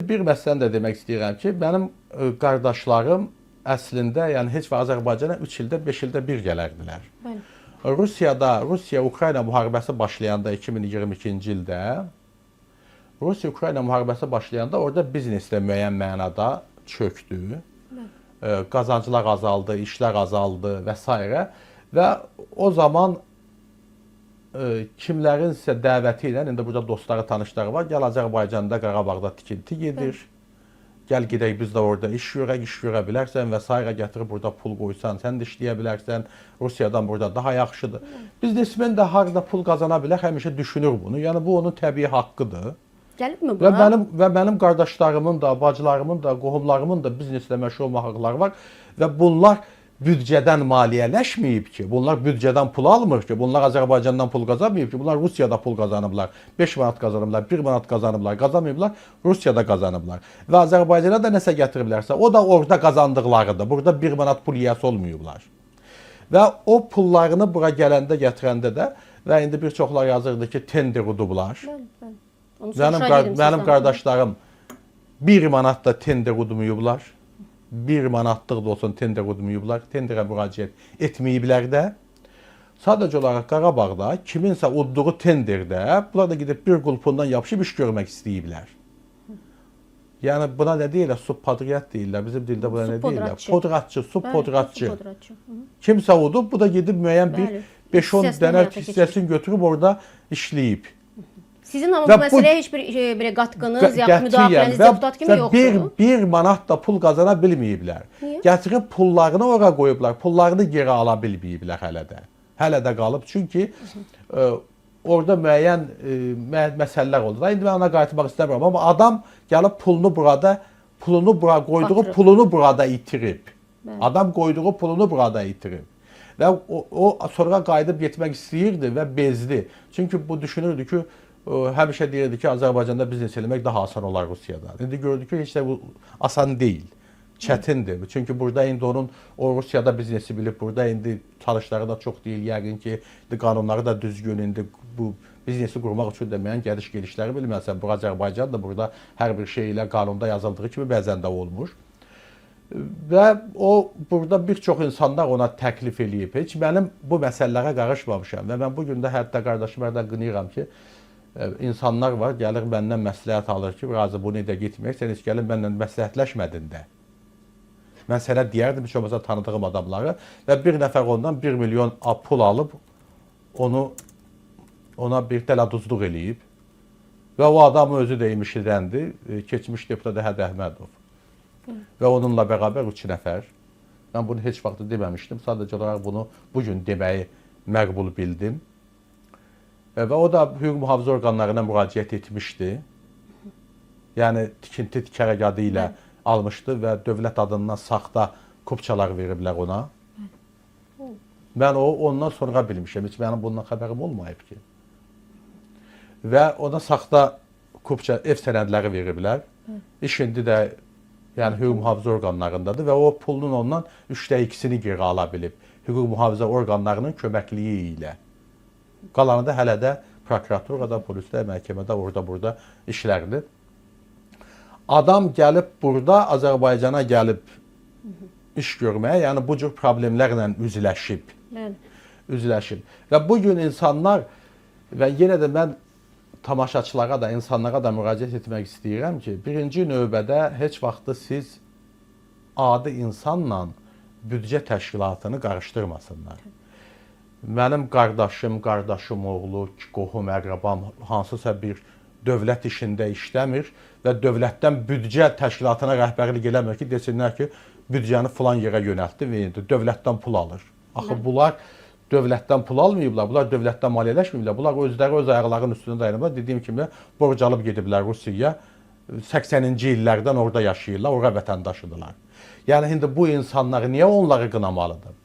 bir məsələni də demək istəyirəm ki, mənim qardaşlarım əslində, yəni heç vaxt Azərbaycana 3 ildə, 5 ildə bir gələrdilər. Bəli. Rusiyada, Rusiya-Ukrayna müharibəsi başlayanda 2022-ci ildə Rusiya-Ukrayna müharibəsi başlayanda orada biznes də müəyyən mənada çökdü. Qazanclar azaldı, işlər azaldı və s. Və o zaman kimlərinsə dəvəti ilə, indi burada dostları, tanışları var, gəl Azərbaycanda, Qarabağda tikinti gedir. Gəl gedək biz də orada iş görək, iş görə bilərsən və s. gətirib burada pul qoysan, sən də işləyə bilərsən. Rusiyadan burada daha yaxşıdır. Biznesmen də harda pul qazana bilər, həmişə düşünür bunu. Yəni bu onun təbii haqqıdır. Gəlibmi Və buna? mənim qardaşlarımın da, bacılarımın da, qohumlarımın da bizneslə məşğul olmaq haqları var və bunlar büdcədən maliyyələşməyib ki, bunlar büdcədən pul almır ki, bunlar Azərbaycandan pul qazanmayıb ki, bunlar Rusiyada pul qazanıblar, 5 manat qazanıblar, 1 manat qazanıblar, qazanmayıblar, Rusiyada qazanıblar. Və Azərbaycana da nəsə gətiriblərsə, o da orada qazandıqlarıdır. Burada 1 manat pul yiyəsi olmayıblar. Və o pullarını bura gələndə, gətirəndə də və indi bir çoxlar yazırdı ki, tender udublar. Bəli, bəli. Onu Mənim, soruşa mənim sizdən. qardaşlarım 1 manat da tender udmayıblar. 1 manatlıq da olsun tender udmayıblar. Tenderə müraciət etməyiblər də. Sadəcə olaraq Qarabağda kiminsə udduğu tenderdə bunlar da gedib bir qulpundan yapışıb iş görmək istəyiblər. Yəni buna nə deyirlər? Subpodryad deyirlər. Bizim dildə buna nə deyirlər? Subpodratçı. Podratçı, subpodratçı. Subpodratçı. Hı. Kimsə udub, bu da gedib müəyyən bir 5-10 Hissəsini dənə həyata hissəsini götürüb orada işləyib. Sizin amma Və bu məsələyə heç bir belə qatqınız, ya Qətiyyən müdaxiləniz deputat kimi və yoxdur. bir manat da pul qazana bilməyiblər. Niyə? Gətirib pullarını ora qoyublar, pullarını geri ala bilməyiblər hələ də. Hələ də qalıb. Çünki orada müəyyən məsələlər oldu. Da İndi mən ona qayıtmaq istəmirəm, amma adam gəlib pulunu burada, pulunu bura qoyduğu Batırıb. pulunu burada itirib. Bəli. Adam qoyduğu pulunu burada itirib. Və o sonra qayıdıb getmək istəyirdi və bezdi. Çünki bu düşünürdü ki, həmişə deyirdi ki, Azərbaycanda biznes eləmək daha asan olar Rusiyada. İndi gördü ki, heç də bu asan deyil. Çətindir. Çünki burada indi onun o Rusiyada biznesi bilib, burada indi çalışları da çox deyil, yəqin ki, indi qanunları da düzgün, indi bu biznesi qurmaq üçün də müəyyən gəliş-gedişləri bilməlisən. Bu Azərbaycan da burada hər bir şey ilə qanunda yazıldığı kimi bəzən də olmur. Və o burada bir çox insanlar ona təklif eləyib. Heç mənim bu məsələlərə qarışmamışam və mən bu gün də hətta qardaşım hərdən qınayıram ki, insanlar var, gəlir məndən məsləhət alır ki, razı bunu da getməyək, sən heç gəlin mənlə məsləhətləşmədin də. Mən sənə deyərdim heç olmasa tanıdığım adamları və bir nəfər ondan 1 milyon pul alıb onu ona bir dələduzluq eləyib və o adam özü də imişidəndir, keçmiş deputat Əhəd Əhmədov. Və onunla bərabər 3 nəfər. Mən bunu heç vaxt deməmişdim. Sadəcə olaraq bunu bu gün deməyi məqbul bildim. Və o da hüquq mühafizə orqanlarına müraciət etmişdi. Yəni tikinti kərəgadı ilə almışdı və dövlət adından saxta kupçalar veriblər ona. Mən o ondan sonra bilmişəm. Heç mənim bundan xəbərim olmayıb ki. Və ona saxta kupça ev sənədləri veriblər. İş indi də yəni hüquq mühafizə orqanlarındadır və o pulun ondan 3də 2-sini geri ala bilib hüquq mühafizə orqanlarının köməkliyi ilə. Qalanı da hələ də prokuraturada, polisdə, məhkəmədə, orada burada işlərdir. Adam gəlib burada Azərbaycana gəlib iş görməyə, yəni bu cür problemlərlə üzləşib. Üzləşib. Və bu gün insanlar və yenə də mən tamaşaçılara da, insanlara da müraciət etmək istəyirəm ki, birinci növbədə heç vaxtı siz adi insanla büdcə təşkilatını qarışdırmasınlar. Mənim qardaşım, qardaşım oğlu, qohum, əqrəbam hansısa bir dövlət işində işləmir və dövlətdən büdcə təşkilatına rəhbərlik eləmir ki, desinlər ki, büdcəni filan yerə yönəltdi və indi dövlətdən pul alır. Axı bunlar dövlətdən pul almayıblar, bunlar dövlətdən maliyyələşməyiblər. Bunlar özləri öz ayaqlarının üstündə dayanıblar. Dediyim kimi borc alıb gediblər Rusiyaya. 80-ci illərdən orada yaşayırlar, ora vətəndaşıdırlar. Yəni indi bu insanları niyə onları qınamalıdır?